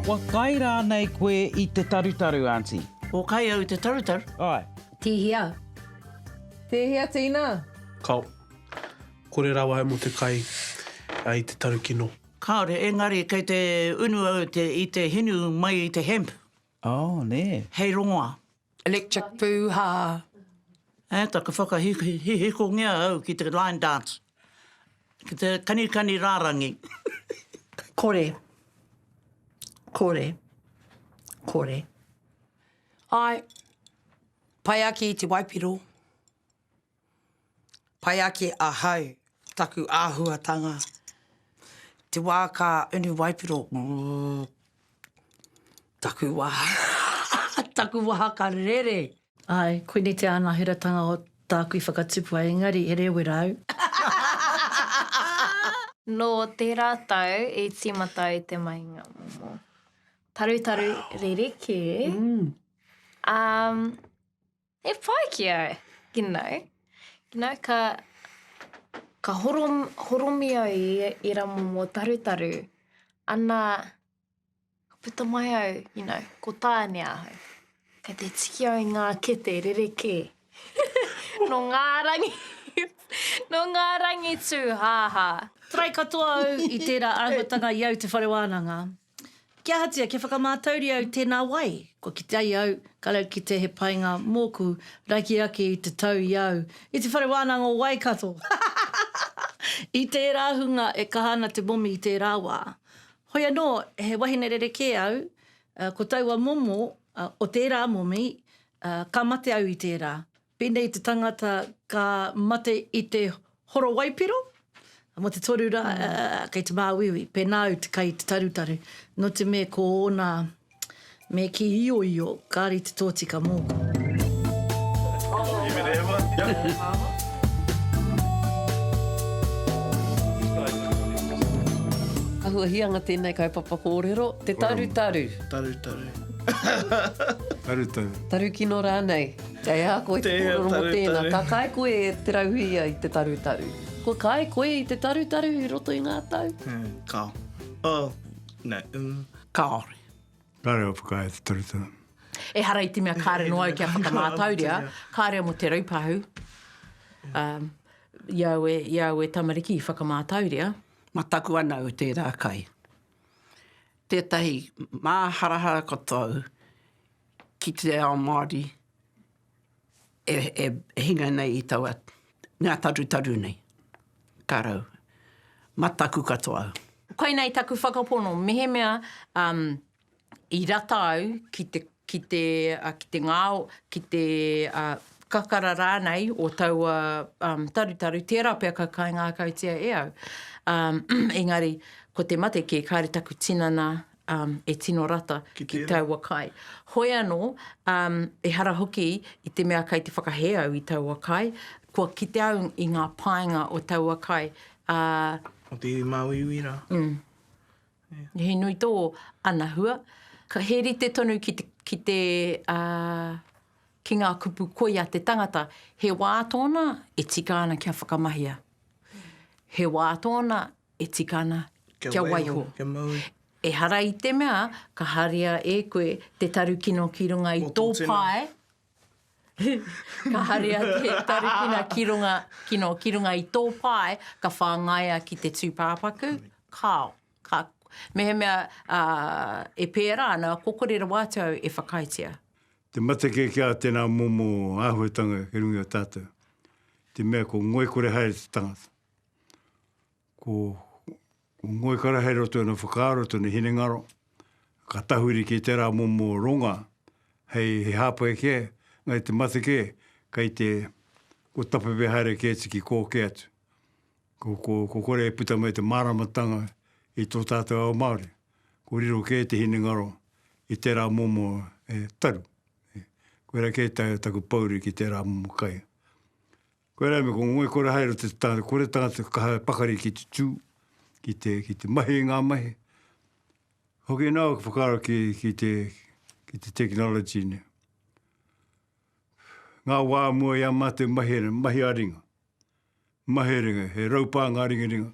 Kua kai rānei koe i te tarutaru, Aunty? Kua kai au i te tarutaru. Āe. Tēhea? Tēhea tīna? Kao. Kore rawa au mo te kai i te tarukino. Kāore, engari kei te unu au te, i te hinu mai i te hemp. Oh, nē. Hei rongoa. Electric pūhā. Ēta, ka whakahihikongia au ki te line dance. Ki te kanikani rārangi. Kore. Kore. Kore. Āe. Pai ake i te waipiro. Pai ake ahau, taku āhuatanga. Te wā ka unu waipiro, taku waha, taku waha ka rere. Āe, koinei te ānaheratanga o tāku i whakatupu ai, engari he rēwera au. Nō tērā tau i tīmata ai te mahinga momo tarutaru rerekē. Um, He pai ki au, you know. You know, ka, ka horom, horomi au i ērā momo tarutaru. Ana, ka puta mai au, you know, ko Tāne ahau. Kei te tiki au i ngā kete rerekē. Nō ngā rangi, nō ngā rangi tūhāhā. Try katoa au i tērā āhuatanga i au te whare wānanga. Kia ahatia, kia whakamātauria au tēnā wai, kua kite ai au, ka rau kite he painga mōku, raki ake i te tau i au, i te whare wānanga o Waikato! I tērā hunga e kaha ana te momi i tērā wā. Hoi anō, he wahine rerekē au, ko taua momo o tērā momi, ka mate au i tērā. Pēnei te tangata ka mate i te horo waipiro, mō te toru rā, kei te māuiui, pēnā au te kai i te tarutaru, nō te mea ko ōna me kī ioio, kāre i te tōtika mōku. Āhua hianga tēnei kaupapa kōrero, te tarutaru. Tarutaru. Tarutaru. Tarukino rānei. Kei a koe te kōrero mō tēnā. Ka kai koe e Te Rauhia i te tarutaru? Kua kai koe i te tarutaru i roto i ngā tau? Kao. Oh, no. Kāore. Kāore au whakaae te tarutaru. Ehara i te mea kāre noa au kia whakamātauria, kāre mō te raupahu. Um, i au e, i au e tamariki i whakamātauria. Mataku ana au tērā kai. Tētahi māharahara katoa au ki te ao Māori e, e, e hinga nei i taua ngā tarutaru nei. Ka rau. Mataku katoa au. Koinei taku whakapono, mehemea um, i rata au ki te, ki te, uh, ki te ngao, ki te uh, kakara rānei o taua um, tarutaru, tērā pea ka kaingākautia e au. Um, engari, ko te mate kē, kāre taku tinana um, e tino rata ki, ki taua kai. Hoi anō, um, ehara hoki i te mea kai te whakahē au i taua kai, kua kite au i ngā painga o taua kai. Uh, o te iwi māuiui rā. Mm. Yeah. He nui tō ana hua. Ka, he rite tonu ki te, ki te, uh, ki ngā kupu koi a te tangata, he wā tōna e tika ana kia whakamahia. He wā tōna e tika ana kia waiho. Kia mau. Ehara i te mea ka haria e koe te tarukino ki runga i tō pae, ka haria te tarukina ki runga, kino, ki runga i tō pae, ka whāngaia ki te tūpāpaku, kāo. Ka, mehemea e pērā ana, ko kore rawa atu au e whakaaetia. Te mate kē ki a tēnā momo āhuatanga ki runga i a tātou, te mea ko ngoikore haere te tangata. Ko, ko Ngoikara hei roto i ana whakaaro, tona hinengaro, ka tahuri ki tērā momo ronga, hei, hei hāpai kē, engari te mate kē, kei te, ko tapepe haere kē atu ki kō kē atu. Ko, ko, ko kore e puta mai te māramatanga i tō tātou ao Māori. Ko riro kē te hinengaro i tērā momo e, taru. E, koirā kē ta, taku pouri ki tērā momo kai. Koirā me ko ngoikore haere te tangata, kore tangata kaha pakari ki te tū, ki te, ki te mahi i ngā mahi. Hoki nā ka whakaaro ki, ki te, ki te technology nei. Ngā wā mua i a mātou mahi ana, mahi a ringa. Mahi a ringa, he raupā ngā ringaringa.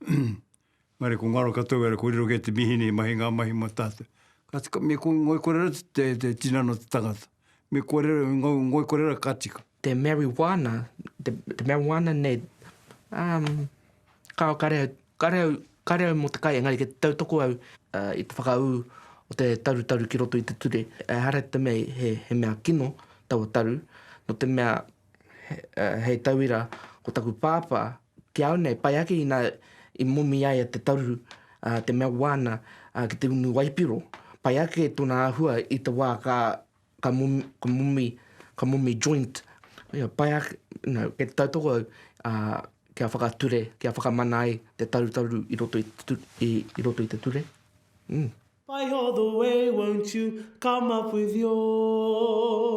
Engari ko ngaro katoa wera, ko riro kē te mihini i mahi ngā mahi mō tātou. Ka tika, me ngoikore ra te, te tinana o te tangata. Me kore, ngoikore ra ka tika. Te marijuana, te, te marijuana nei, um, kao kare au, kare au, kare au mō te kai, engari kei te tautoko au uh, i te whakaū o te tarutaru ki roto i te ture. Ehara i te mea he, he mea kino taua taru, no te mea Hei tauira, ko taku pāpā, ki a au nei, pai ake ina i momi ai a te taru, te mea wāna ki te unu waipiro. Pai ake tōna āhua i te wā ka, ka momi, ka momi, ka momi joint. Ia, pai ake, you know, kei te tautoko au, kia whakature, kia whakamana ai te tarutaru i roto i te, i, i roto i te ture. Mm. By all the way won't you come up with yours?